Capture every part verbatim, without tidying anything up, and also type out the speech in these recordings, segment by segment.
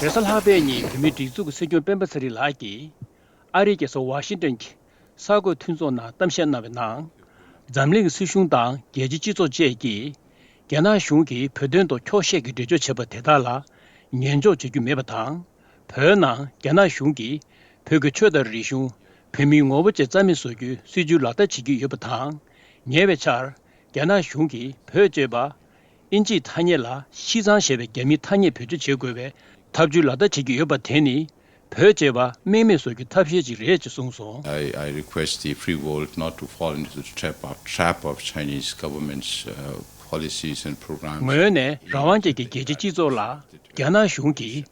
རེས་གཟའ་ལྷག་པའི་ཉིན་བོད་མིའི་སྒྲིག་འཛུགས་ཀྱི་སྲིད་སྐྱོང་སྤེན་པ་ཚེ་རིང་ལགས་ཀྱིས། ཨ་རིའི་རྒྱལ་ས་ཝ་ཤིང་ཏོན་གྱི་གསར་འགོད་མཐུན་ཚོགས་ནང་གཏམ་བཤད་གནང་བའི་ནང་། འཛམ་གླིང་གི་སྲིད་གཞུང་དང་རྒྱལ་སྤྱིའི་སྤྱི་ཚོགས་བཅས་ཀྱིས། རྒྱ་ནག་གཞུང་གིས་བོད་དོན་ཐོག་འཁྱོག་བཤད་ཀྱི་འགྲེལ་བརྗོད་བྱས་པ་དེ་དག་ལ་ཉན་འཇོག་བྱེད་རྒྱུ་མེད་པ་དང་། བོད་ནང་རྒྱ་ནག་གཞུང་གིས་བོད་ཀྱི་ཆོས་དང་རིག་གཞུང་། བོད་མིའི་ངོ་བོ་བཅས་རྩ་མེད་བཟོ་རྒྱུའི་སྲིད་ཇུས་ལག་བསྟར་བྱེད་ཀྱི་ཡོད་པ་དང་། ཉེ་བའི་ཆར། རྒྱ་ནག་གཞུང་གིས་བོད་ཅེས་པ། ཨིན་ཇིའི་ཐ་སྙད་ལ་ཤིས་ཙང་ཞེས་པའི་རྒྱ་མིའི་ཐ་སྙད་བེད་སྤྱོད་བྱེད་དགོས་པའི་ཐབས་ཇུས་ལག་བསྟར་བྱེད་ཀྱི་ཡོད་པ་དེ་ནི། བོད་ཅེས་པ་རྨེག་མེད་བཟོ་རྒྱུའི་ཐབས་ཤེས་ཅིག་རེད་ཅེས་གསུངས་སོང་། I, I request the free world not to fall into the trap of, trap of Chinese government's uh, policies and programs. ངོས་ནས་རང་དབང་ཅན་གྱི་རྒྱལ་སྤྱིའི་སྤྱི་ཚོགས་ལ་རྒྱ་ནག་གཞུང་གིས་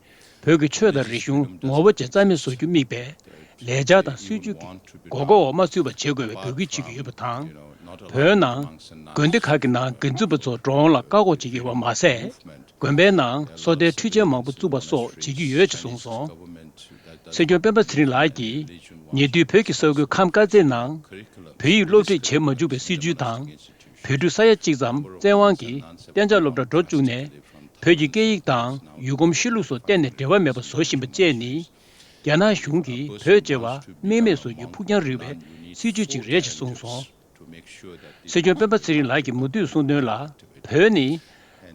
བོད་ཀྱི་ཆོས་དང་རིག་གཞུང་ངོ་བོ་བཅས་རྩ་མེད་བཟོ་རྒྱུ་དམིགས་པའི་ལས་འཆར་དང་སྲིད་ཇུས་ཀྱི་དགོས་མཁོ་འོག་མ་ཚུད་པ་བྱེད་དགོས་པའི་འབོད་སྐུལ་བྱེད་ཀྱི་ཡོད་པ་དང་། བོད་ནང་དགོན་སྡེ་ཁག་གི་ནང་དགེ་འདུན་པ་ཚོ་འགྲོ་འོང་ལ་བཀག་འགོག་བྱེད་ཀྱི་ཡོད་པ་མ་ཟད། དགོན་པའི་ནང་སོ་ལྟའི་འཕྲུལ་ཆས་མང་པོ་བཙུགས་པ་སོགས་བྱེད་ཀྱི་ཡོད་ཅེས་གསུངས་སོང་། སྲིད་སྐྱོང་སྤེན་པ་ཚེ་རིང་ལགས་ཀྱིས་ཉེ་དུས་བོད་ཀྱི་ས་ཁུལ་ཁམས་དཀར་མཛེས་ནང་བོད་ཡིག་སློབ་ཁྲིད་བྱེད་མ་བཅུག་པའི་སྲིད་ཇུས་དང་། བོད་ཕྲུག་ས་ཡ་གཅིག་ཙམ་བཙན་དབང་གིས་གཏན་འཇགས་སློབ་གྲྭར་འགྲོ་བཅུག་ནས། བོད་ཀྱི་སྐད་ཡིག་དང་ཡུལ་གོམས་གཤིས་ལུགས་སོགས་གཏན་ནས་འབྲེལ་བ་མེད་པ་བཟོ་བཞིན་པ་བཅས་ནི། རྒྱ་ནག་གཞུང་གིས་བོད་ཅེས་པ་རྨེག་མེད་བཟོ་རྒྱུའི་ཕུགས་རྒྱང་རིང་བའི་སྲིད་ཇུས་ཅིག་རེད་ཅེས་གསུངས་སོང་། སྲིད་སྐྱོང་སྤེན་པ་ཚེ་རིང་ལགས་ཀྱིས་མུ་མཐུད་གསུངས་དོན་ལ། བོད་ནི་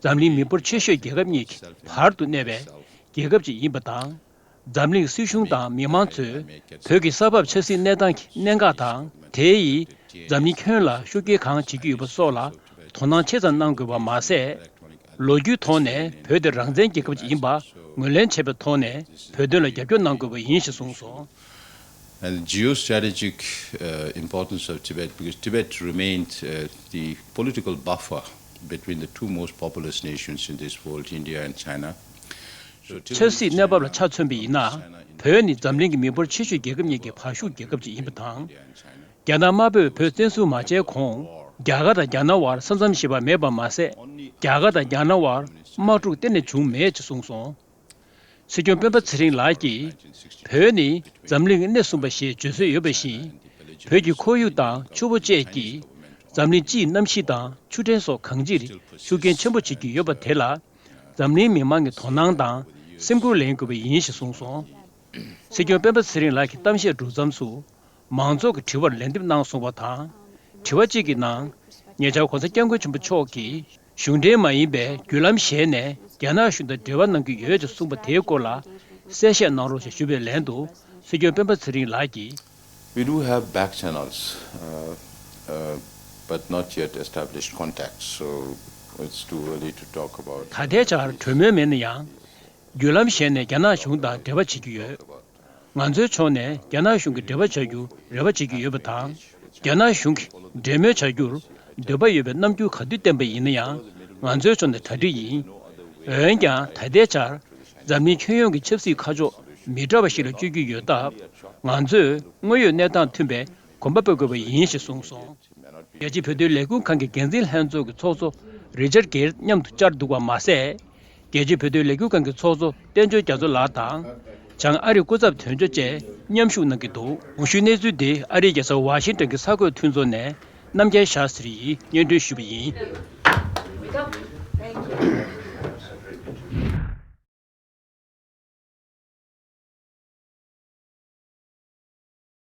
འཛམ་གླིང་མི་འབོར་ཆེ་ཤོས་རྒྱལ་ཁབ་གཉིས་ཀྱི་བར་དུ་གནས་པའི་རྒྱལ་ཁབ་ཅིག་ཡིན་པ་དང་། འཛམ་གླིང་སྲིད་གཞུང་དང་མི་མང་ཚོས་བོད་ཀྱི་ས་བབ་ཆབ་སྲིད་གནས་སྟངས་ཀྱི་གནད་འགག་དང་། དེ་ཡིས་འཛམ་གླིང་ཁྱོན་ལ་ཤུགས་རྐྱེན་གང་བྱེད་ཀྱི་ཡོད་པ་སོགས་ལ་དོ་སྣང་ཆེ་ཙམ་གནང་དགོས་པ་མ་ཟད། ལོ་རྒྱུས་ཐོག་ནས་བོད་དེ་རང་བཙན་རྒྱལ་ཁབ་ཅིག་ཡིན་པ་ངོས་ལེན་བྱས་པའི་ཐོག་ནས་བོད་དོན་ལ་རྒྱབ་སྐྱོར་གནང་དགོས་པ་ཡིན་ཞེས་གསུངས་སོང་། And the geostrategic uh, importance of Tibet, because Tibet remained uh, the political buffer between the two most populous nations in this world, India and China. So Tibet ཆབ་སྲིད་གནས་བབ་ལ་ཆ་མཚོན་པ་ཡིན་ན། བོད་ནི་འཛམ་གླིང་གི་མི་འབོར་ཆེ་ཤོས་རྒྱལ་ཁབ་གཉིས་ཀྱི་བར་ཤུག་རྒྱལ་ཁབ་ཅིག་ཡིན་པ་དང་། རྒྱ་ནག་དམར་པོས་བོད་བཙན་བཟུང་མ་བྱས་གོང་། རྒྱ་གར་དང་རྒྱ་ནག་དབར་ས་མཚམས་ཞེས་པ་མེད་པ་མ་ཟད། རྒྱ་གར་དང་རྒྱ་ནག་དབར་དམག་འཁྲུག་གཏན་ནས་བྱུང་མེད་ཅེས་གསུངས་སོང་། སྲིད་སྐྱོང་སྤེན་པ་ཚེ་རིང་ལགས་ཀྱིས། བོད་ནི་འཛམ་གླིང་གི་སྣེ་གསུམ་པ་ཞེས་བརྗོད་སྲོལ་ཡོད་པ་བཞིན། བོད་ཀྱི་ཁོར་ཡུག་དང་ཆུ་བོ་བཅས་ཀྱིས། འཛམ་གླིང་སྤྱིའི་གནམ་གཤིས་དང་ཆུ་ཕྲན་སོགས་གང་ཅིར་ཤུགས་རྐྱེན་ཆེན་པོ་བྱེད་ཀྱི་ཡོད་པ་དེ་ལ། འཛམ་གླིང་མི་མང་གི་དོ་སྣང་དང་སེམས་ཁུར་ལེན་དགོས་པ་ཡིན་ཞེས་གསུངས་སོང་། སྲིད་སྐྱོང་སྤེན་པ་ཚེ་རིང་ལགས་ཀྱི་གཏམ་བཤད་གྲུབ་མཚམས་སུ། མང་ཚོགས་ཀྱི་དྲི་བར་ལན་འདེབས་གནང་སོང་བ་དང་། དྲི་བ་གཅིག་གི་ནང་། ཉེ་ཆར་༧གོང་ས་༧སྐྱབས་མགོན་ཆེན་པོ་མཆོག་གིས། གཞུང་འབྲེལ་མ་ཡིན་པའི་བརྒྱུད་ལམ་གཞན་ནས་རྒྱ་ནག་གཞུང་དང་འབྲེལ་བ་གནང་གི་ཡོད་ཅེས་གསུངས་པ་དེའི་སྐོར་ལ། གསལ་བཤད་གནང་རོགས་ཞེས་ཞུས་པའི་ལན་དུ། སྲིད་སྐྱོང་སྤེན་པ་ཚེ་རིང་ལགས་ཀྱིས། We do have back channels, uh, uh, but not yet established contacts, so it's too early to talk about. ད་ལྟའི་ཆར་གྲོས་མོལ་མེད་ན་ཡང་། བརྒྱུད་ལམ་གཞན་ནས་རྒྱ་ནག་གཞུང་དང་འབྲེལ་བ་བྱེད་ཀྱི་ཡོད། ང་ཚོའི་ཕྱོགས་ནས་རྒྱ་ནག་གཞུང་གི་འབྲེལ་བ་བྱ་རྒྱུར་རེ་བ་བྱེད་ཀྱི་ཡོད་པ་དང་། རྒྱ་ནག་གཞུང་གིས་འབྲེལ་མོལ་བྱ་རྒྱུར་འདོད་པ་ཡོད་པའི་རྣམ་འགྱུར་ག་དུས་བསྟན་པ་ཡིན་ན་ཡང་ང་ཚོའི་ཕྱོགས་ནས་གྲ་སྒྲིག་ཡིན། འོན་ཀྱང་ད་ལྟའི་ཆར་འཛམ་གླིང་ཁྱོན་ཡོངས་ཀྱི་ཆབ་སྲིད་ཁ་ཕྱོགས་མི་འདྲ་བ་ཞིག་ལ་བསྐྱོད་ཀྱི་ཡོད་སྟབས། ང་ཚོས་དངོས་ཡོད་གནས་སྟངས་མཐུན་པའི་གོམ་པ་སྤོ་དགོས་པ་ཡིན་ཞེས་གསུངས་སོང་། རྒྱལ་སྤྱིའི་བོད་དོན་ལས་འགུལ་ཁང་གི་འགན་འཛིན་ལྷན་ཚོགས་ཀྱི་ཚོགས་གཙོ་རི་ཅར་གེར་མཉམ་དུ་བཅར་འདུག་པ་མ་ཟད། རྒྱལ་སྤྱིའི་བོད་དོན་ལས་འགུལ་ཁང་གི་ཚོགས་གཙོ་བསྟན་ཆོས་རྒྱ་མཚོ་ལགས་དང་། བྱང་ཨ་རིའི་སྐུ་ཚབ་དོན་གཅོད་བཅས་མཉམ་ཞུགས་གནང་གི་འདུག། གོང་ཞུས་གནས་ཚུལ་དེ་ཨ་རིའི་རྒྱལ་ས་ཝ་ཤིང་ཏོན་གྱི་གསར་འགོད་མཐུན་ཚོགས་ནས་རྣམ་རྒྱལ་ཤཱ་སྟྲི་ཡིས་སྙན་སྒྲོན་ཞུས་པ་ཡིན།